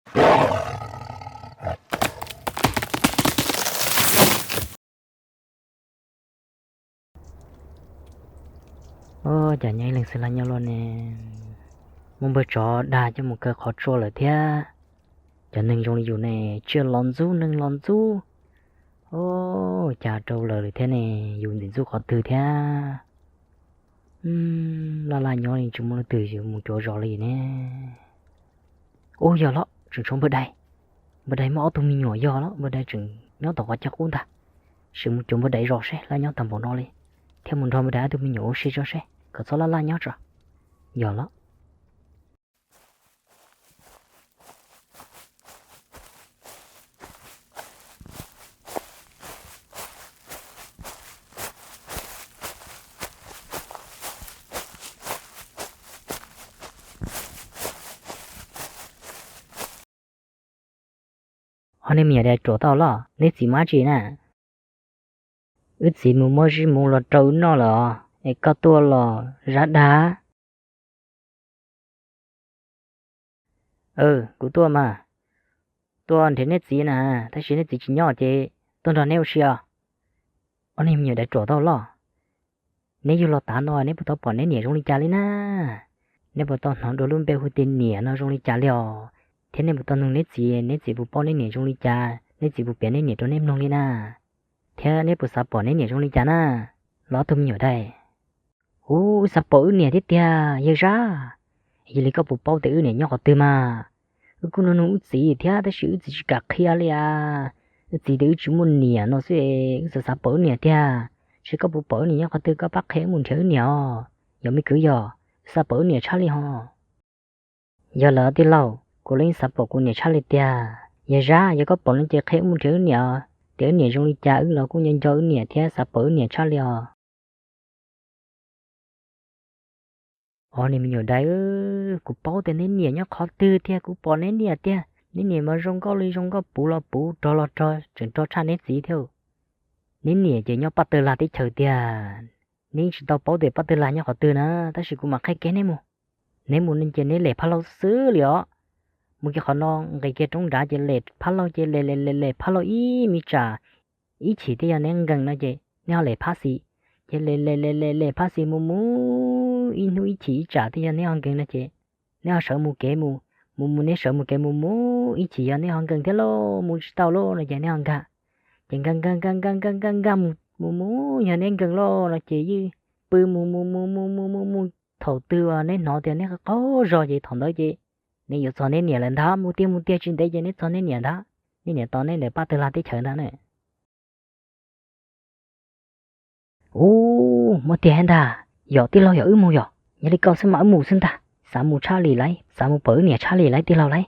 Cas nyob ib leeg xwb laj nyob luaj ne, muaj npawg tsov dag coj mus kaw qhov tsua lawm thiab. Cov neeg zoo li yus ne, tsiaj los ntxub neeg los ntxub. Cas rau lawm thiab ne, yus ntxim ntxub qhov twg thiab. Laj laj nyob li tsis muaj leej twg yuav mus cuav zos li ne. Ub, yog los tseem tshuav npawg dais. Npawg dais muaj ob tug me nyuam, yog los npawg dais tseem nyob tom qhov cag qub ntag. Sim mus cuav npawg dais zos seb laj nyob tag npaum no li, thiab mus nrog npawg dais ob tug me nyuam ua si tso seb kom txhob laj laj nyob tso. Yog los. Ho nej me nyuam dais ruam tau los, neb txiv mus dab tsi na? Wb txiv mus muab zib muv los rau wb noj lawm os, es koj tuaj los zab dag. Kuv tuaj mas, tuaj nrhiav neb txiv na, tab sis neb txiv tsis nyob ces tuaj nrog neb ua si os. Ob niag me nyuam dais ruam tau los, neb yug los tav no neb puas tau pom neb niam zoo li cas li na? Neb puas tau hnov dua lub npe hu tias niam no zoo li cas li os? Thiab neb puas tau nug neb txiv, neb txiv puas paub neb niam zoo li cas, neb txiv puas piav neb niam rau neb mloog li na? Thiab neb puas xav pom neb niam zoo li cas na, los ob tug me nyuam dais? Ub, wb xav pom wb niam thiab tiag yawg Zab. Yog li koj puas paub tias wb niam nyob qhov twg mas? Wb kuj nug nug wb txiv thiab tab sis wb txiv tsis kam qhia li as. Wb txiv tias wb tsis muaj niam no xwb, wb xav xav pom wb niam tiag. Seb koj puas pom wb niam nyob qhov twg, koj pab qhia wb mus nrhiav wb niam os. Yog me kwv, yog wb xav pom wb niam tshaj li hos. Yog lawm tij laug, kuv los yeej xav pom kuv niam tshaj li tiag. Yawg Zab, yog koj pom no ces qhia wb mus nrhiav wb niam os, tias wb niam zoo li cas, wb los kuj nco nco wb niam thiab xav pom wb niam tshaj li os. Os niag me nyuam dais, kuv paub tias neb niam nyob qhov twg tiag, kuv pom neb niam tiag. Neb niam mas zoo nkauj li zoo nkauj, puv los puv, rog los rog, tseem rog tshaj neb txiv thiab. Neb niam ces nyob Paj Tawg Lag teb chaws tiag. Neb yeej tsis tau paub tias Paj Tawg Lag nyob qhov twg na, tab sis kuv mam qhia kiag neb mus. Neb mus ces neb lem phab laug xwb li os. Mus kiag qhov no, nqis kiag roob nrad ces lem phab laug ces lem lem lem lem phab laug ib me tsam ib chim twb yog neb nkees no ces neb ho lem phab xis. Ces lem lem lem lem lem phab xis mus mus ib hnub ib chim ib tsam twb yog neb ho nkees no ces neb ho sawv mus kev mus, mus mus neb sawv mus kev mus mus ib chim yog neb ho nkees thiab lauj, mus tsis tau lauj no ces neb ho nkag. Ces nkag nkag nkag nkag nkag nkag nkag mus mus mus yog neb nkees lauj no ces yeej pw mus mus mus mus mus mus mus thaum twg uas neb hnov tias neb qaug zog ces thaum ntawd ces neb yuav txog neb niam lawm ntag. Mus tiag mus tiag tsis ntev ces neb txog neb niam ntag. Neb niam tos neb ntawm Paj Tawg Lag teb chaws ntag na. Ub, muaj tiag ntag. Yog tij laug, yog wb mus yog? Yog li koj xwb mas wb mus xwb ntag. Xav mus tshaj li lauj, xav mus pom wb niam tshaj li lauj tij laug lauj.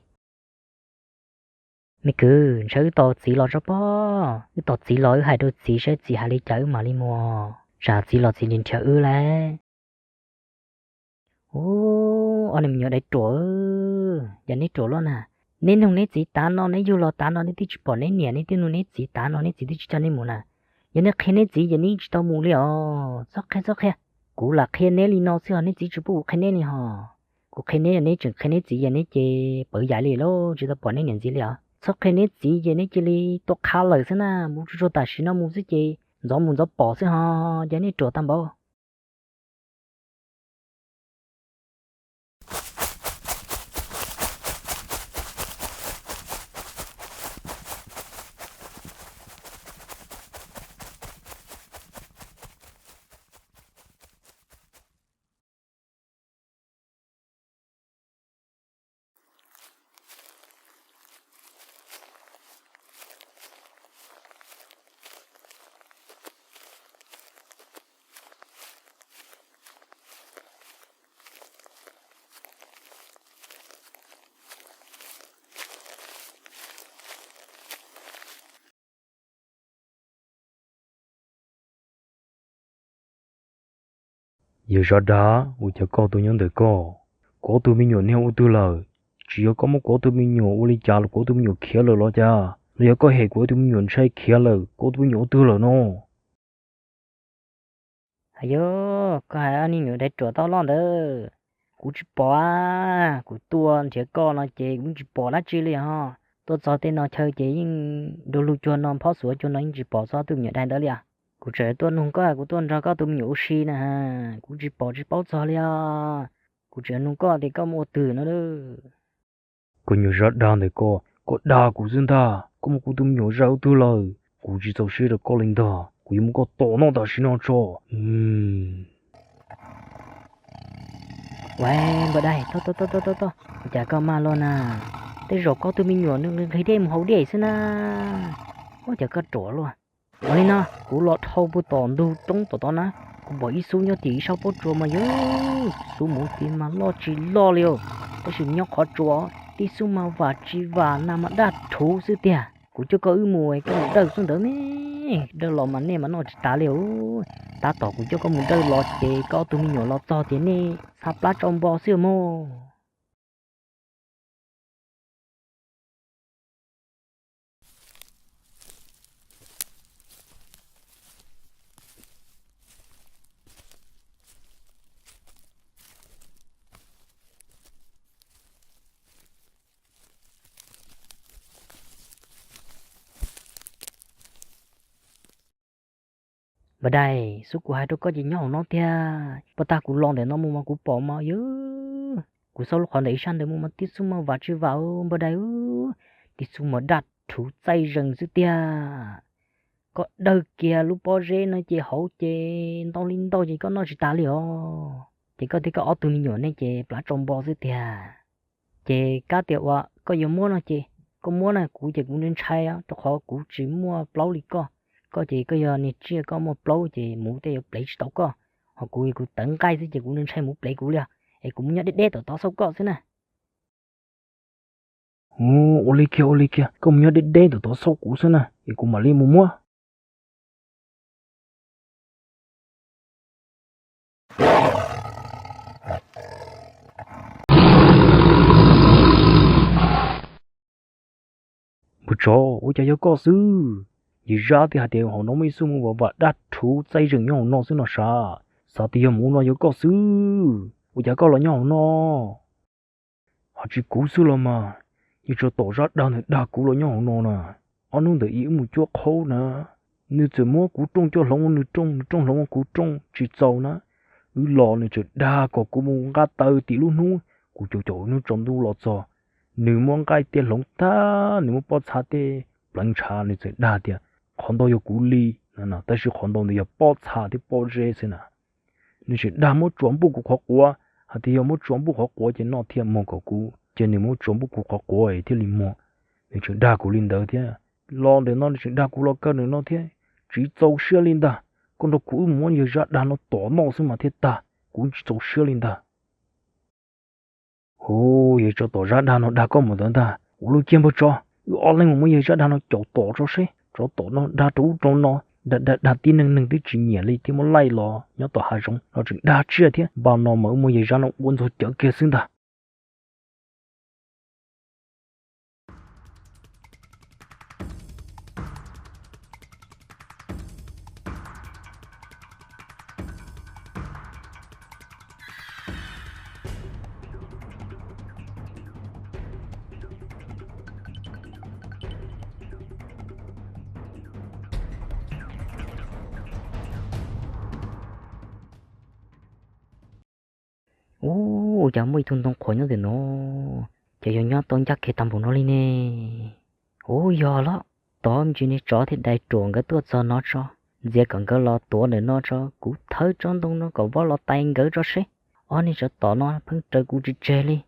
Me kwv, ntshe wb tos txiv los tso pob. Wb tos txiv los wb hais rau txiv saib txiv hais li cas wb mam li mus. Tsam txiv los txiv nrhiav wb lauj. Ub, ob niag me nyuam dais ruam, cas neb ruam luaj na. Neb nug neb txiv tav no, neb yug los tav no neb twb tsis pom neb niam, neb twb nug neb txiv tav no neb txiv twb tsis coj neb mus na. Yog neb qhia neb txiv ces neb tsis tau mus li os. Txhob qhia, txhob qhia. Kuv lam qhia neb li no xwb os, neb txiv tsis pub kuv qhia neb li hos. Kuv qhia neb, neb tseem qhia neb txiv ces neb ces pawv yaim li lauj, tsis tau pom neb niam ntxiv li os. Txhob qhia neb txiv ces neb cia li tua qha lawm xwb na, mus tsuag tsuag tam sim no mus xwb ces ntxov mus ntxov pom xwb hos, ces neb ruam tag npaum. Yawg Zab Dag, ua cas koj tus nyob ntawm koj? Kuv ob tug me nyuam niag ua twg lawm? Tsis yog koj muab kuv ob tug me nyuam ua li cas los kuv ob tug me nyuam khiav lawm los cas? Los yog koj hem kuv ob tug me nyuam ntshai khiav lawm, kuv ob tug me nyuam ua twg lawm no? Yog koj hais ob niag me nyuam dais ruam tau loj ntawd, Kuv tsis pom a, kuv tuaj nrhiav koj no ces kuv tsis pom dab tsi li os. Tuaj txog tej no chaw ces yeej nrug lug cuag no, phob xuav cuag no yeej tsis pom txog tug me nyuam dais ntawd li os. Kuv tseem tuaj nug koj, kuv tuaj nrog koj tug me nyuam ua si na, kuv tsis pom tsis paub txog li os. Kuv tseem nug koj tias koj muaj ua twg no. Koj nyuag zaj dag ntawm koj, koj dag kuv xwb ntag. Koj muab kuv tug me nyuam zais ua twg lawm? Kuv tsis txaus siab rau koj li ntag, kuv yuav muab koj tom noj tam sim no tso. Ua, npawg dais, ua cas koj mag luaj na? Tej zaum koj tug me nyuam nqhis dej mus haus dej xwb na. Ua cas koj ruam luaj? Ua li no, kuv los dhau puag tom ntug roob tom tod na, kuv pom ib xub nyob tim ib sab pob tsuas mas yog xub muv tid mas loj tsis loj li os, tab sis nyob qhov tsuas tib xub mas vam tsis vam, nas mas daj rhuv xwb tiag. Kuv coj koj wb mus, koj mus dawj xwb ntawd ne, dawj los mas nej mas noj tsis tas li os. Tab tom kuv coj koj mus dawj los ces koj ob tug me nyuam los txog ces nej txha plab tsau npo xwb mog. Npawg dais, xub kuv hais rau koj ces nyob hauv no tiag. Puag ta kuv los ntawm no mus mas kuv pom mas yog, kuv xauj lub qhov ntawm ib sab ntawd mus mas tib xub mas vam tsis vam npawg dais, tib xub mas daj rhuv txaij zees xwb tiag. Koj dawj kiag lub pob zeb no ces hauv ces ntau li ntau ces koj noj tsis tas li os. Ces koj thiab koj ob tug me nyuam nej ces plab tsau npo xwb tiag. Ces kab tias uas koj yuav muab no ces koj muab na, kuv ces kuv ntshai ntshai rau qhov kuv tsis muaj plaub li koj. Koj ces koj yog niag tsiaj koj muaj plaub ces muv tej yuav plev tsis tau koj, ho kuv kuv tawv nqaij xwb ces kuv ntshai muv plev kuv li os, es kuv mus nyob deb deb tom tod xauj koj xwb na. Ua li kiag, ua li kiag, koj mus nyob deb deb tom tod xauj kuv xwb na es kuv mam li mus muab. Npawg tsov, ua cas yog koj xwb? Yawg Zab twb hais tias hauv no muaj ib xub muv vam vam daj rhuv txaij zees nyob hauv no xwb no sav, xav tias yog muv no yog koj xwb, ua cas koj los nyob hauv no? Ho tsis kuv xwb los mas, yog tsov tom zaj dag ntawd dag kuv los nyob hauv no na. Ob hnub ntawd wb mus cuab qhaub na, nws txawm muab kuv rooj coj hloov ua nws rooj, nws rooj hloov ua kuv rooj tsis txaus na. Wb los nws txawm dag kom kuv mus nqa taws tim lub hnub, kuv caum caum hnub tsaus ntuj los txog, nws muab nqaij tiaj hloov tag, nws muab pob txha tej pleev ntshav, nws txawm dag tias qhov ntau yog kuv li, tab sis qhov ntau ntawd yog pob txha thiab pob zeb xwb na. Nws tseem dag muab tsuas npuj kuv qhov quav, hais tias yog muab tsuas npuj qhov quav ces noj thiaj muag kom kuv, ces nws muab tsuas npuj kuv qhov quav es thiaj li muag. Nws tseem dag kuv li ntawd thiab. Los ntawm no nws tseem dag kuv los kawg ntawm no thiab, tsis txaus siab li ntag. Koj nrog kuv wb mus muab yawg Zab dag no tom noj xwb mas thiaj tag, kuv tsis txaus siab li ntag. Hu, yawg tsov tom Zab dag no dag koj mus ntawd ntag. Ua li kiag npawg tsov, wb ob leeg mus muab yawg Zab dag no caum tom tso seb. Tsov tom no dag rau ub rau no, dag dag dag tib neeg neeg twb tsis nyiam li thiab muab laij los nyob tom hav zoov no tseem dag tsiaj thiab. Npaj no mas wb muab yawg Zab no ua ntxuag cawv kiag xwb ntag. Ub, ua cas muaj ib tug ntoo qhuav nyob ntawm no, ces yog nyob tau ncaj kiag tag npaum no li ne. Ub, yog los, tod me ntsis niag tsov thiab dais ruam nkawd tuaj txog no tso, ntxias kom nkawd los tuav ntawm no tso, kuv thawb tsob ntoo no kom vov los tais nkawd tso seb. Ob niag tsov tom no pheej raws kuv tsis tseg li.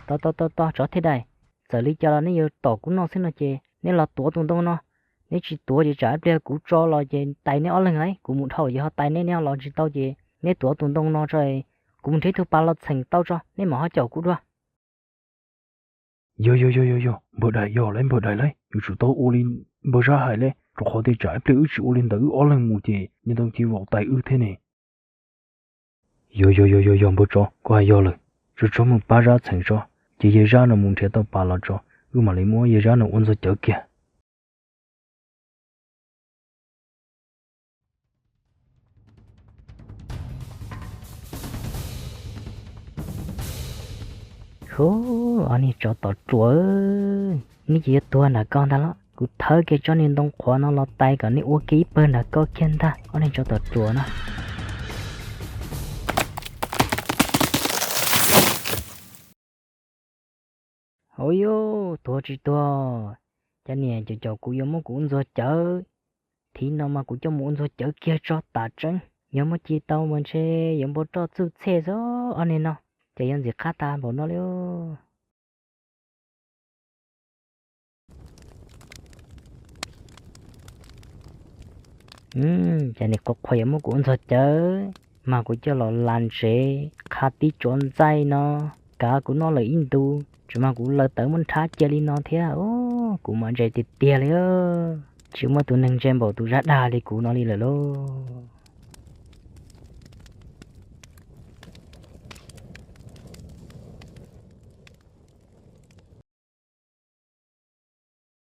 Tos tos tos tos, tsov thiab dais, txawm li cas los neb yuav tom kuv noj xwb no ces neb los tuav tus ntoo no. Neb tsis tuav ces tsam ib pliag kuv tso los ces tais neb ob leeg lauj. Kuv mus dhau ces ho tais neb, neb ho los tsis tau ces neb tuav tus ntoo no tso, kuv mus nrhiav ib tug pas los txheem tau tso neb mam ho caum kuv dua. Yog yog yog yog yog, npawg dais yog lauj, npawg dais lauj, yuav tsum tau ua li npawg Zab hais lauj. rau qhov tias tsam ib pliag wb tsis ua li ntawd wb ob leeg mus ces niag ntoo cia vaum tais wb thiab ne. Yog yog yog yog yog npawg tsov, koj hais yog lawm. Tsuag tsuag mus pab Zab txheem tso, ces yawg Zab no mus nrhiav tau pas los tso, wb mam li muab yawg Zab no ua ntxuag cawv kiag. Hu, ob niag tsov tom tsuas, neb ces yuav tuag nram koj ntag los? Kuv thawb kiag tsob niag ntoo qhuav no los tais kom neb ua kiag ib pawg nram koj kiag ntag, ob niag tsov tom tsuas no. Hauv yus tuag tsis tuag, cov niam caum caum kuv yuav muab kuv ua ntxuag cawv. Thiv no mas kuv coj mus ua ntxuag cawv kiag tso tam tseeb, yog muab ci tau mas ntshe yuav npau roj txuj txhej xwb ob niag no, ces yuav ntxim qab tag npaum no li. Ces nim qhuav qhuav yuav muab kuv ua ntxuag cawv, mas kuv coj los las ntsev qha tib tsuav ntxaij no, kav kuv noj lawm ib ntus, tsis mas kuv laws tawv muab nrhab cia li no thiab, kuv mas ntse tiag tiag li, tsis muaj tus neeg ntse npaum tus Zab dag li kuv no li lawm lauj.